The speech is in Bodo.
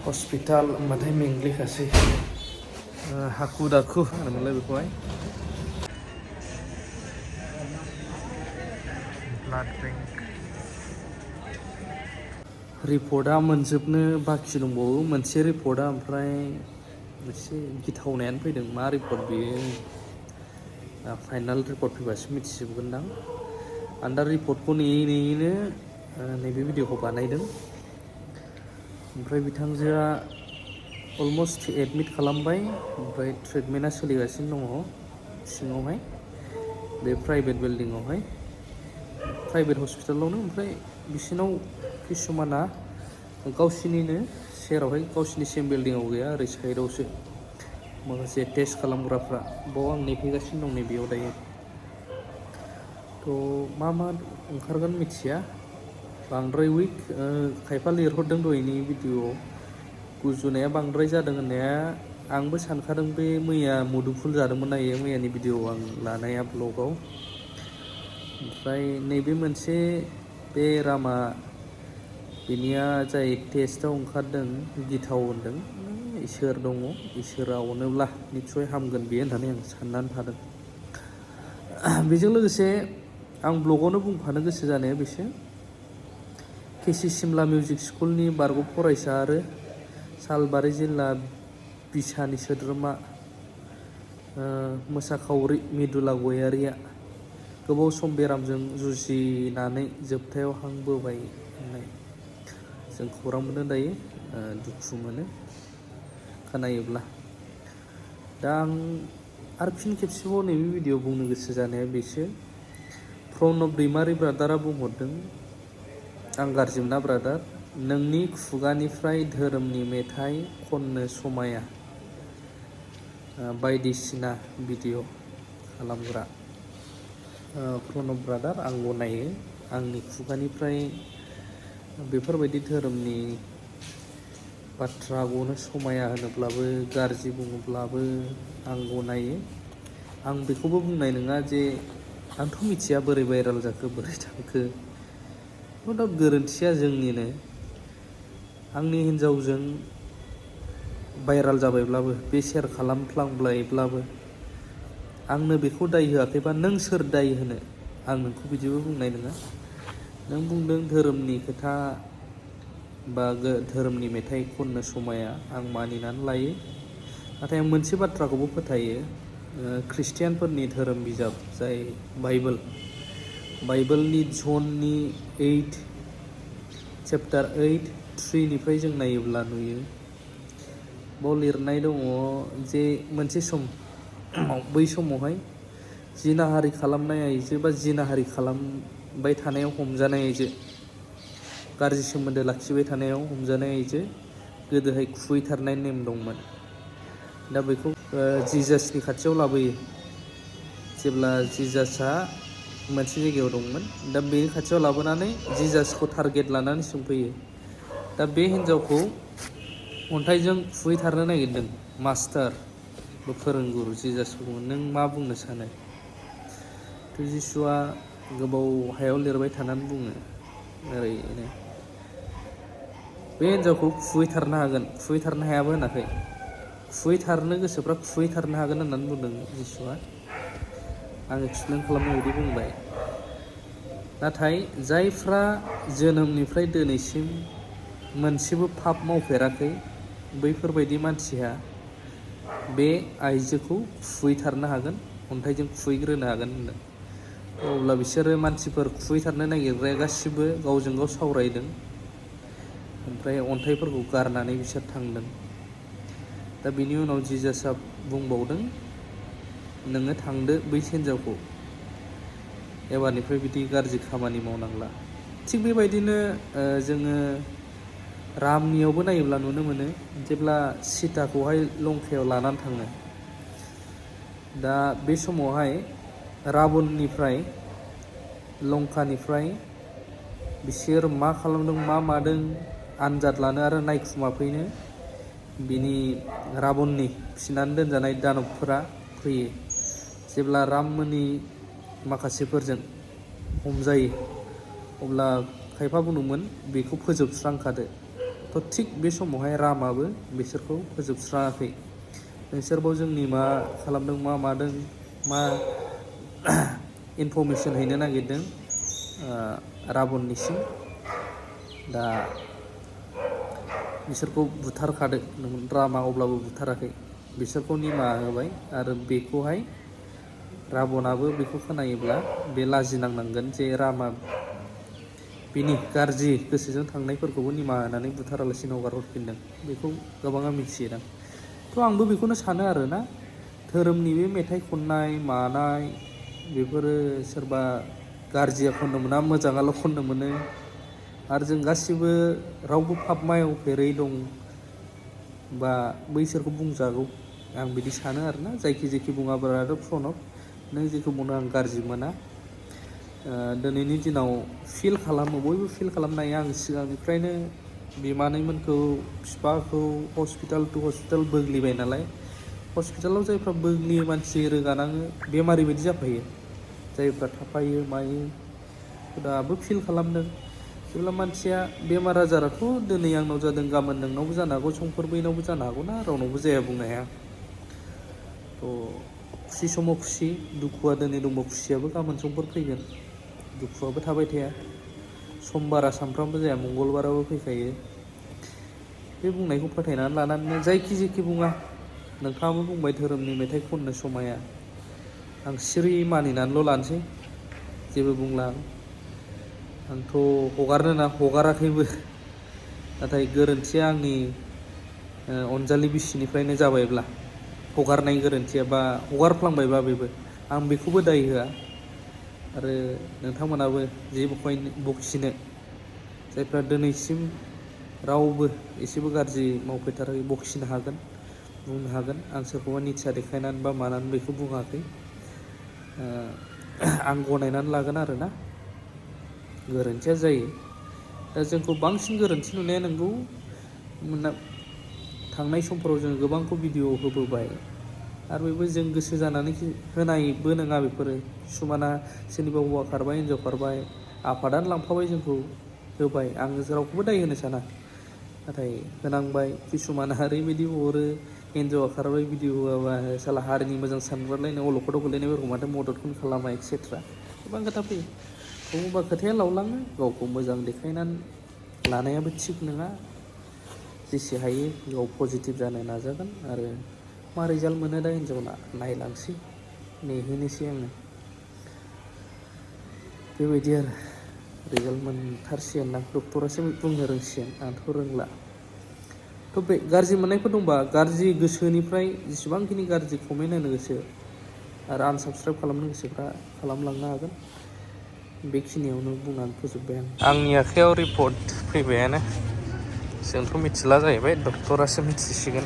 हस्पिटाल होनबाथाय मेंग्लिखासै हाखु दाखु होनोमोनलाय बेखौहाय ब्लाड बेंक रिपर्टआ मोनजोबनो बाखि दंबावो मोनसे रिपर्टआ ओमफ्राय एसे गिथावनायानो फैदों मा रिपर्ट बेयो फाइनाल रिपर्ट फैबासो मिथिजोबगोनदां आं दा रिपर्टखौ नेयै नेयैनो नैबे भिडिअखौ बानायदों ओमफ्राय बिथांजोआ अलमस्ट एडमिट खालामबाय ओमफ्राय ट्रिटमेन्टआ सोलिगासिनो दङ सिङावहाय बे प्राइभेट बिल्डिङावहाय प्राइभेट हस्पिटालावनो ओमफ्राय बिसिनाव किसुमाना गावसिनिनो सेरावहाय गावसिनि सेम बिल्डिङाव गैया ओरै साइडआवसो माखासे टेस्ट खालामग्राफ्रा बाव आं नेफैगासिनो दं नैबेयाव दायो थ' मा ओंखारगोन मिथिया बांद्राय उइक खायफा लिरहरदों दहायनि भिडिअ'आव गुजुनाया बांद्राय जादों होननाया आंबो सानखादों बे मैया मुदुफुल जादोंमोन नायो मैयानि भिडिअ'आव आं लानाया ब्लगाव ओमफ्राय नैबे मोनसे बेरामा बेनिया जाय टेस्टआव ओंखारदों गिथाव होनदों इसोर दङ इसोरा अनोब्ला निस्सय हामगोन बेयो होननानै आं साननानै थादों बेजों लोगोसे आं ब्लगावनो बुंफानो गोसो जानाया बेसो केसि सिमला मिउजिक स्कुलनि बारग' फरायसा आरो सालबारि जिल्ला बिसानि सोद्रोमा मोसाखावरि मिदुला गयारिया गोबाव सम बेरामजों जुजिनानै जोबथायाव हां बोबाय होननाय जों खौरां मोनो दायो दुखु मोनो खोनायोब्ला दा आं आरो फिन खेबसेबाव नैबे भिडिअ बुंनो गोसो जानाया बेसो प्रनब दैमारि ब्रादारा बुंहरदों आं गाज्रि मोना ब्रादार नोंनि खुगानिफ्राय धोरोमनि मेथाइ खननो समाया बायदिसिना भिडिअ खालामग्रा प्रनब ब्रादार आं गनायो आंनि खुगानिफ्राय बेफोरबायदि धोरोमनि बाथ्रा गनो समाया होनोब्लाबो गाज्रि बुङोब्लाबो आं गनायो आं बेखौबो बुंनाय नङा जे आंथ' मिथिया बोरै भाइराल जाखो बोरै थांखो दा गोरोन्थिया जोंनिनो आंनि हिन्जावजों भाइराल जाबायब्लाबो बे शेयार खालामफ्लांबायब्लाबो आंनो बेखौ दाय होआखैबा नों सोर दाय होनो आं नोंखौ बिदिबो बुंनाय नङा नों बुंदों धोरोमनि खोथा बा धोरोमनि मेथाइ खननो समाया आं मानिनानै लायो नाथाय आं मोनसे बाथ्राखौबो फोथायो ख्रिस्टियानफोरनि धोरोम बिजाब जाय बाइबेलनि जननि 8 चेप्टार 8:3 जों नायोब्ला नुयो बाव लिरनाय दङ जे मोनसे सम बै समावहाय जिनाहारि खालामनाय आइजो बा जिनाहारि खालामबाय थानायाव हमजानाय आइजो गाज्रि सोमोन्दो लाखिबाय थानायाव हमजानाय आइजो गोदोहाय खुहैथारनाय नेम दंमोन दा बेखौ जिजासनि खाथियाव लाबोयो जेब्ला जिजासआ मोनसे जायगायाव दंमोन दा बेनि खाथियाव लाबोनानै जिजासखौ टारगेट लानानै सोंफैयो दा बे हिन्जावखौ अन्थाइजों खुहैथारनो नागिरदों मास्टार बा फोरोंगुरु जिजासखौ नों मा बुंनो सानो थ' जिसुआ गोबाव हायाव लिरबाय थानानै बुङो ओरैनो बे हिन्जावखौ खुहैथारनो हागोन खुहैथारनो हायाबो होनाखै खुहैथारनो गोसोफ्रा खुहैथारनो हागोन होननानै बुंदों जिसुआ आं एक्सप्लेन खालामनाय बायदि बुंबाय नाथाय जायफ्रा जोनोमनिफ्राय दिनैसिम मोनसेबो पाप मावफेराखै बैफोरबायदि मानसिया बे आइजोखौ खुहैथारनो हागोन अन्थाइजों खुहैग्रोनो हागोन होनदों अब्ला बिसोरो मानसिफोर खुहैथारनो नागिरग्राया गासिबो गावजों गाव सावरायदों ओमफ्राय अन्थाइफोरखौ गारनानै बिसोर थांदों दा बिनि उनाव जिजासआ बुंबावदों नोङो थांदो बै हिन्जावखौ एबारनिफ्राय बिदि गाज्रि खामानि मावनांला थिग बेबायदिनो जोङो रामनियावबो नायोब्ला नुनो मोनो जेब्ला सीताखौहाय लंकायाव लानानै थाङो दा बे समावहाय राबननिफ्राय लंकानिफ्राय बिसोर मा खालामदों मा मादों आनजाद लानो आरो नायखुमाफैनो बिनि राबननि फिनानै दोनजानाय दानबफोरा फैयो जेब्ला राममोननि माखासेफोरजों हमजायो अब्ला खायफा बुंदोंमोन बेखौ फोजोबस्रांखादो थ' थिग बे समावहाय रामाबो बिसोरखौ फोजोबस्राङाखै। नोंसोरबाव जोंनि मा खालामदों, मा मादों, मा इनफरमेसन हैनो नागिरदों राबननिसिम। दा बिसोरखौ बुथारखादो रामा, अब्लाबो बुथाराखै। बिसोरखौ निमाहा होबाय आरो बेखौहाय राबनाबो बेखौ खोनायोब्ला बे लाजिनांनांगोन जे रामा बिनि गाज्रि गोसोजों थांनायफोरखौबो निमाहा होनानै बुथारालासिनो हगार हरफिनदों। बेखौ गोबाङा मिथियोदां। थ' आंबो बेखौनो सानो आरोना, धोरोमनि बे मेथाइ खननाय मानाय बेफोरो सोरबा गाज्रिया खननो मोना, मोजाङाल' खननो मोनो। आरो जों गासिबो रावबो पाप मावफेरै दं बा बैसोरखौ बुंजागौ, आं बिदि सानो आरोना। जायखि जेखि बुङाब्लाबो प्रनब, नों जेखौ बुंदों आं गाज्रि मोना। दिनैनि दिनाव फिल खालामो, बयबो फिल खालामनो हायो। आं सिगांनिफ्रायनो बिमानैमोनखौ, बिफाखौ हस्पिटाल टु हस्पिटाल बोग्लिबाय नालाय। हस्पिटालाव जायफ्रा बोग्लियो, मानसि रोगानाङो, बेमारि बायदि जाफायो। जायफ्रा थाफायो मायो दाबो फिल खालामदों। जेब्ला मानसिया बेमार आजाराथ' दिनै आंनाव जादों, गाबोन नोंनावबो जानो हागौ, समफोर बैनावबो जानो हागौ ना, रावनावबो जाया बुंनो हाया। थ' खुसि समाव खुसि, दुखुआ दिनै दंबा खुसियाबो गाबोन समफोर फैगोन। दुखुआबो थाबाय थाया। समबारा सानफ्रामबो जाया, मंगलबाराबो फैखायो। बे बुंनायखौ फोथायनानै लानानै जायखि जेखि बुङा, नोंथाङाबो बुंबाय धोरोमनि मेथाइ खननो समाया, आं सिरि मानिनानैल' लानोसै, जेबो बुंला आंथ' हगाराखैबो। नाथाय गोरोन्थिया आंनि अनजालि बिसिनिफ्रायनो जाबायब्ला, हगारनाय गोरोन्थिया बा हगारफ्लांबायबा बेबो, आं बेखौबो दाय होआ। आरो नोंथांमोनाबो जे बखिनो, जायफ्रा दिनैसिम रावबो एसेबो गाज्रि मावफेरथाराखै, बखिनो हागोन, बुंनो हागोन। आं सोरखौबा निचा देखायनानै बा मानानै बेखौ बुङाखै। आं गनायनानै लागोन आरोना, गोरोन्थिया जायो। दा जोंखौ बांसिन गोरोन्थि नुनाया नंगौ, थांनाय समफोराव जों गोबांखौ भिडिअ होबोबाय। आरो बेबो जों गोसो जानानै होनायबो नङा बेफोरो। किसुमाना सोरनिबा हौवा खारबाय, हिनजाव खारबाय, आफादानो लांफाबाय जोंखौ, होबाय। आं रावखौबो दाय होनो साना, नाथाय होनांबाय। किसुमाना ओरैबायदि हरो, हिनजावा खारबाय भिडिअ होआबा साला हारिनि मोजां सानग्रालायनो अलखदाव गोलैनायफोरखौ माथो मददखौनो खालामा, एक्सेट्रा गोबां खोथा फैयो। बुङोबा खोथाया लावलाङो, गावखौ मोजां देखायनानै लानायाबो थिग नङा। जेसे हायो गाव पजिटिभ जानो नाजागोन। आरो मा रिजाल्ट मोनो दा हिनजावना नायलांसै, नेहैनोसै आङो। बेबायदि आरो रिजाल्ट मोनथारसिगोन ना, डक्टरासो बुंनो रोंसिगोन, आंथ' रोंला। थ' बे गाज्रि मोननायफोर दंबा, गाज्रि गोसोनिफ्राय जेसेबांखिनि गाज्रि कमेन्ट होनो गोसो आरो आनसाबस्क्राइब खालामनो गोसोफ्रा खालामलांनो हागोन। बेखिनियावनो बुंनानै फोजोब्बाय आं। आंनि आखायाव रिपर्ट फैबायानो, जोंथ' मिथिला जाहैबाय, डक्टरासो मिथिसिगोन।